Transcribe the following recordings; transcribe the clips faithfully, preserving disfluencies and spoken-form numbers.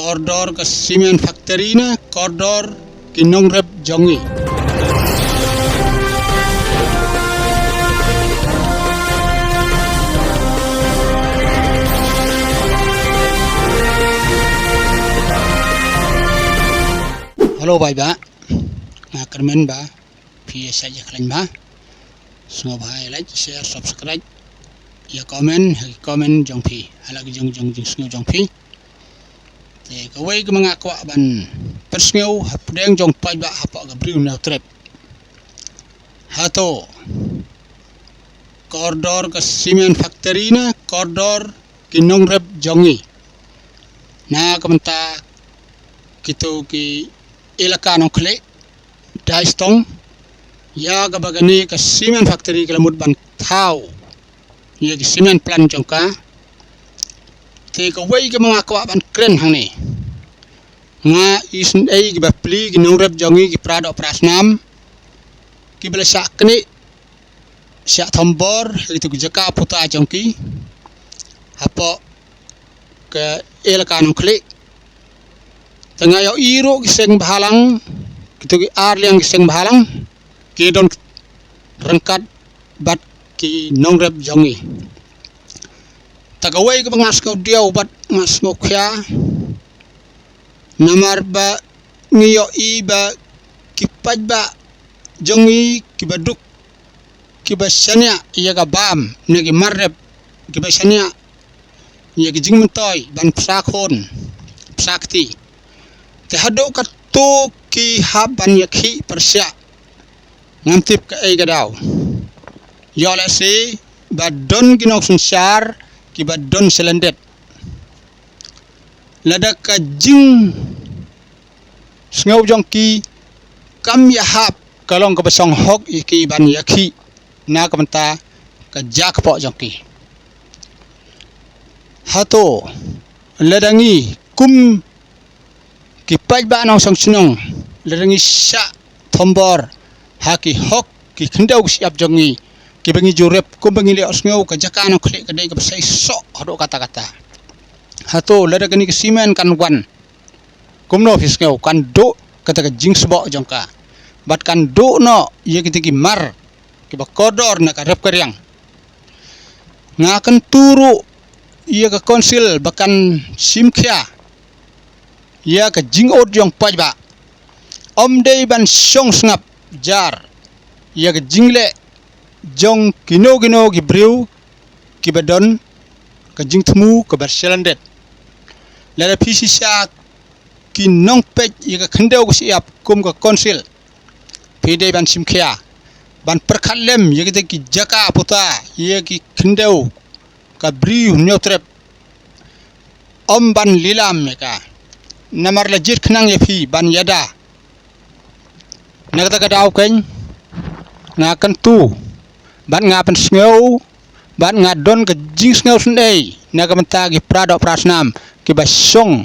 Kordor ka cement factory ne kordor ki nongrep jong ngi? Hello, bye bye. Nga kyrmen ba phi ïa shait ïa khlaiñ bha. Sngewbha ïa like, share, subscribe, ïa comment ha ki comment jong phi, ha la ki jong jong jingsngew jong phi. Te kawei kaba nga kwah ban pynsngew hapdeng jong paidbah hapoh ka Bri u Hynñiewtrep. Hato kordor ka cement factory ne kordor ki nongrep jong ngi? Na ka bynta kito ki elaka Nongkhlieh, Daistong, ïa kaba kane ka cement factory ka la mut ban thaw ïa ki cement plant jong ka. Te kawei kaba nga kwah ban kren hangne, nga isynei kiba pli ki nongrep jong ngi, ki para doh para snam, kiba la shah knieh shah thombor ha kito ki jaka puta jong ki hapoh ka elaka Nongkhlieh. Te nga ïohi ruh ki seng bhalang, kito ki ar liang ki seng bhalang ki don ryngkat bad ki nongrep jong ngi. Te kawei kaba nga sngewdiaw bad nga sngewkhia, namar ba ngi ïohi ba ki paidbah jong ngi kiba duk, kiba shaniah ïa ka bam ne ki mar rep, kiba shaniah ïa ki jingmyntoi ban psa khun psa kti. Te haduh katto ki hap ban ïakhih pyrshah, ngam tip kaei ka daw. Ïoh lehse ba don ki nongsynshar kiba don shalyndet. Lada ka jingsngew jong ki kam ïahap, ka long kaba shong hok ïa ki ban ïakhih na ka bynta ka jaka poh jong ki. Hato lada ngi kum ki paidbah nongshong shnong, lada ngi shah thombor ha ki hok ki khyndew ki shyiap jong ngi, kiba ngi ju rep kumba ngi la ïohsngew ka jaka Nongkhlieh ka dei kaba seisoh haduh katta katta. Hato lada kane ka cement kan wan, kumno phi sngew, kan duh kata ka jingsboh jong ka, bad kan duh noh ïa kita ki mar kiba kordor na ka rep ka riang? Nga kyntu ruh ïa ka council ba kan shim khia ïa ka jingud jong paidbah. Ym dei ban shong sngap jar ïa ka jingleh jong kino kino ki briew kiba don ka jingthmu kaba shalyndet. Lada phi shisha ki nongpeit ïa ka khyndew ka shyiap kum ka council, phi dei ban shim khia ban pyrkhat lem ïa kita ki jaka puta, ïa ki khyndew ka Bri u Hynñiewtrep. Ym ban lilam ïa ka, namar la jied khnang ïa phi ban ïada. Na kata ka daw keiñ nga kyntu bad nga pynsngew bad nga don ka jingsngew sngewsynei na ka bynta ki para doh para snam kiba shong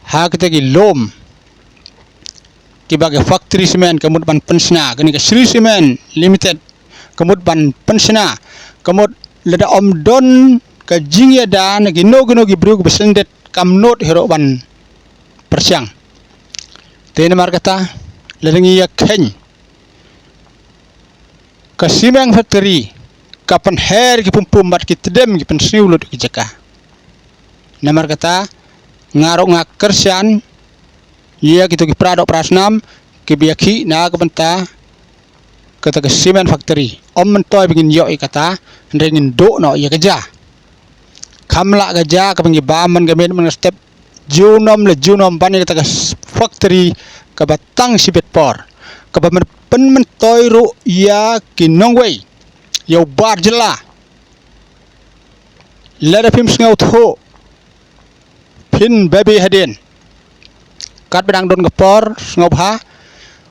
ha kita ki lum, kiba ki factory cement ka mut ban pynshna, kane ka Shree Cement Limited ka mut ban pynshna, ka mut lada ym don ka jingïada na kino kino ki briew kiba shalyndet, kam nud hi ruh ban pyrshang. Te namar kata, lada ngi ïakheiñ, ka cement factory ka pynher ki pum pum bad ki tdem ki pynsniew lut ki jaka. Namar kata, nga ruh nga kyrshan ïa kito ki para doh para snam kiba ïakhih na ka bynta kata ka cement factory. Ym myntoi ba ngin ïoh ïa kata, hynrei ngin duh noh ïa ka ja. Kham lah ka ja kaba ngi bam man ka miet man ka step junom la junom ban ïa kata ka s-, factory kaba tang shibit por, kaba myn-, pynmyntoi ruh ïa ki nongwei, ïa u bar jylla. Lada phim sngewthuh, phin babe hadien. Katba dang don ka por, sngewbha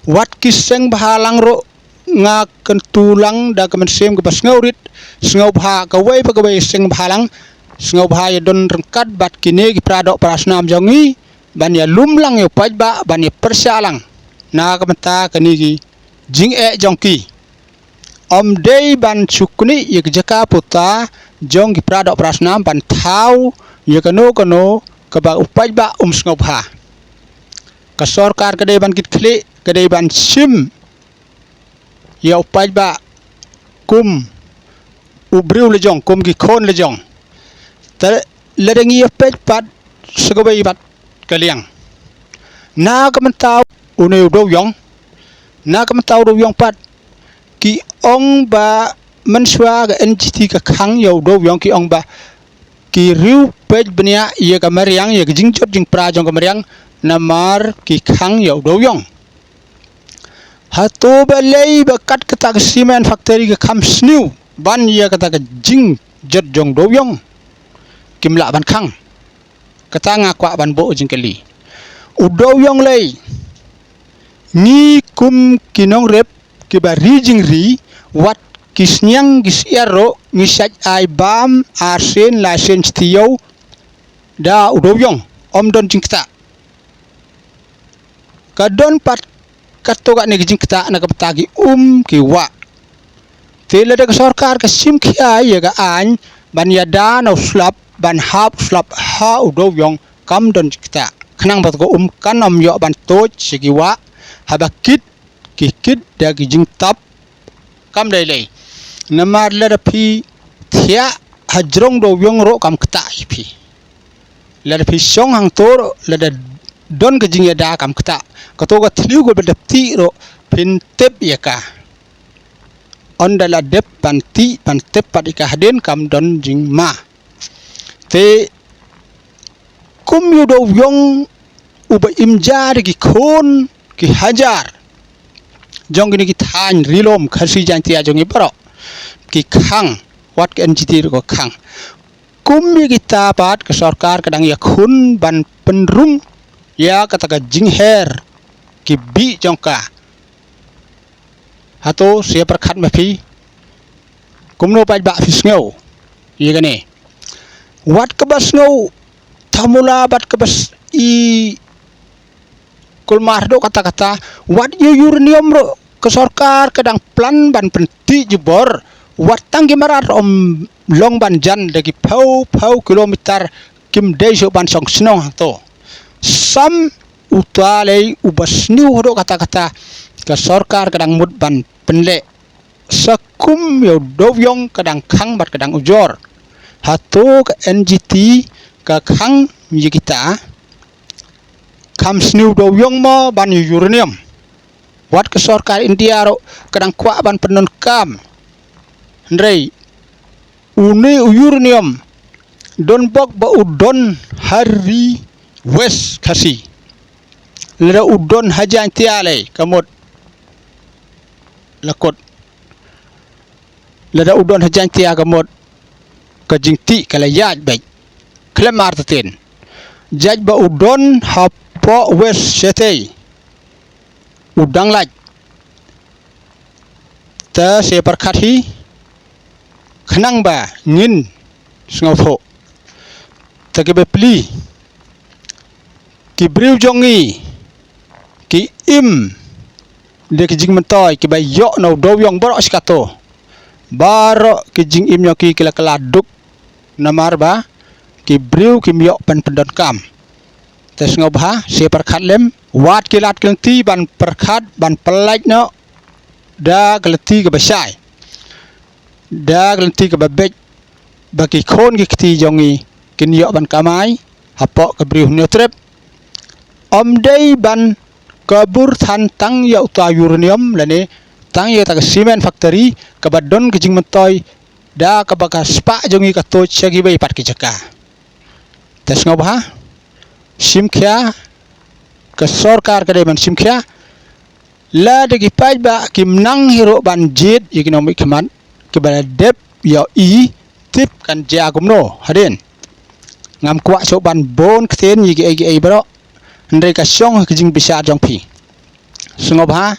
wat ki seng bhalang ruh, nga kyntu lang da ka mynsiem kaba sngewrit, sngewbha kawei pa kawei seng bhalang, sngewbha ïa don ryngkat bad kine ki para doh para snam jong ngi ban ïa lum lang ïa u paidbah, ban ïa pyrshah lang na ka bynta kine ki jingeh jong ki. Ym dei ban shu knieh ïa ki jaka puta jong ki para doh para snam ban thaw ïa kano kano kaba u paidbah um sngewbha. Ka sorkar ka dei ban kit khlieh, ka dei ban shim ïa u paidbah kum u briew la jong, kum ki khun la jong. Te lada ngi ïa peit pat sa kawei pat ka liang, na ka bynta une u Dewïong, na ka bynta u Dewïong pat, ki ong ba mynshuwa ka N G T ka khang ïa u Dewïong, ki ong ba ki riew peit bniah ïa ka mariang, ïa ka jingjot jingpra jong ka mariang, namar ki khang ïa u Dewïong. Hato balei ba kat kata ka cement factory ka kham sniew ban ïa kata ka jingjot jong u Dewïong, kim lah ban khang? Kata nga kwah ban buh jingkylli. U Dewïong lei, ngi kum ki nongrep kiba ri jingri, wat ki sniang ki syiar ruh ngi shait ai bam arsien laisien shtiew da u Dewïong, ym don jingktah. Ka don pat katto katne ki jingktah na ka bynta ki um ki wah. Te lada ka sorkar ka shim khia ïa ka aiñ ban ïada na u slap, ban hap u slap ha u Dewïong, kam don jingktah. Khnang ba ka um kan ym ïoh ban tuid sha ki wah, haba kit ki kit da ki jingtap. Kam dei lei. Namar lada phi thiah hajrong u Dewïong ruh kam ktah ïa phi. Lada phi shong hangto ruh, lada don ka jingïada kam ktah. Kato ka thliew kaba dep tih ruh phin tip ïa ka. Ynda la dep ban tih ban tip pat ïa ka hadien kam don jingma. Te kum ïa u Dewïong uba im ja da ki khun ki hajar jong kine ki thaiñ ri lum Khasi Jaiñtia jong ngi baroh ki khang, wat ka N G T ruh ka khang. Kum ïa kita pat ka sorkar ka dang ïakhun ban pynrung ïa kata ka jingher ki bih jong ka. Hato sa ïa pyrkhat ma phi, kumno paidbah phi sngew ïa kane? Wat kaba sngew thamula bad kaba s-, i kulmar haduh katta katta, wat ïa u uranium ruh ka sorkar ka dang plan ban pyntih jubor, wat tang ki mrad ruh ym long ban jan da ki phew phew kilometer, kim dei shuh ban shong shnong hangto. Sam uta lei uba sniew haduh katta katta, ka sorkar ka dang mut ban pynleh. Sa kum ïa u Dewïong ka dang khang bad ka dang ujor. Hato ka N G T ka khang ïa kita? Kham sniew u Dewïong mo ban ïa u uranium? Wat ka sorkar India ruh ka dang kwah ban pyndonkam. Hynrei une u uranium don bok ba u don ha ri West Khasi. Lada u don ha Jaiñtia lei ka mut la kut. Lada u don ha Jaiñtia ka mut ka jingtih ka la ïaid beit khlem artatien. Jait ba u don hapoh West Shatei u dang lait. Te sa pyrkhat hi khnang ba ngin sngewthuh. Te kiba pli, ki briew jong ngi ki im da ki jingmyntoi kiba ïoh na u Dewïong baroh shi kato. Baroh ki jingim jong ki ki la kylla duk namar ba ki briew kim ïoh ban pyndonkam. Te sngewbha sa pyrkhat lem, wat ki lad ki lynti ban pyrkhat ban pyllait noh da ka lynti kaba shai, da ka lynti kaba beit, ba ki khun ki kti jong ngi kin ïoh ban kamai hapoh ka Bri u Hynñiewtrep. Ym dei ban ka bur than tang ïa uta u uranium lane tang ïa uta ka cement factory kaba don ka jingmyntoi da kaba ka spah jong ngi ka tuid sha kiwei pat ki jaka. Te sngewbha shim khia, ka sorkar ka dei ban shim khia. Lada ki paidbah kim nang hi ruh ban jied ïa ki nongmihkhmat kiba la dep ïohi, tip kan jia kumno hadien. Ngam kwah shuh ban bun ktien ïa kiei kiei baroh, hynrei ka shong ha ka jingbishar jong phi. Sngewbha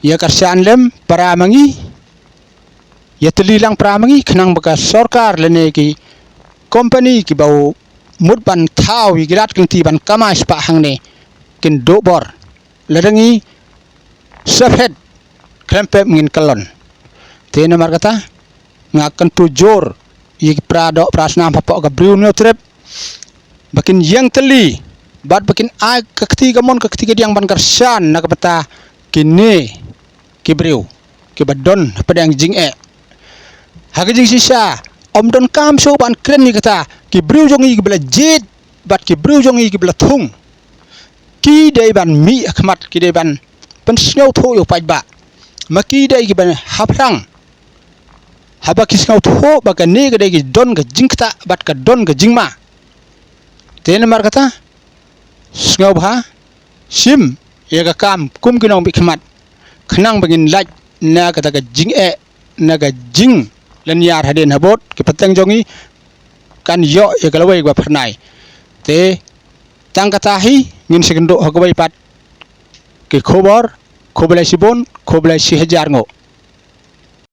ïa kyrshan lem para ma ngi, ïa tylli lang para ma ngi khnang ba ka sorkar lane ki kompani kiba u mut ban thaw ïa ki lad ki lynti ban kamai spah hangne kin duh bor. Lada ngi sep het khlem pep ngin kyllon. Te namar kata nga kyntu jur ïa ki para doh para snam hapoh ka Bri u Hynñiewtrep. ba kin ïeng tylli bad ba kin ai ka kti kamon ka kti kadiang ban kyrshan na ka bynta kine ki briew kiba don hapdeng jingeh. Ha ka jingshisha, ym donkam shuh ban kren ïa kata, ki briew jong ngi kiba la jied bad ki briew jong ngi kiba la thung, ki dei ban mih ha khmat, ki dei ban pynsngewthuh ïa u paidbah. Ma ki dei kiba haphrang, haba ki sngewthuh ba kane ka dei ka don ka jingktah bad ka don ka jingma. Te namar kata, sngewbha shim ïa ka kam kum ki nongbit khmat, khnang ba ngin lait na kata ka jingeh, na ka jinglynñiar hadien habud. Ki pateng jong ngi kan ïoh ïa ka lawei kaba phyrnai. Te tang kata hi, ngin sa ïakynduh ha kawei pat ki khubor. Khublei shibun, khublei shihajar nguh.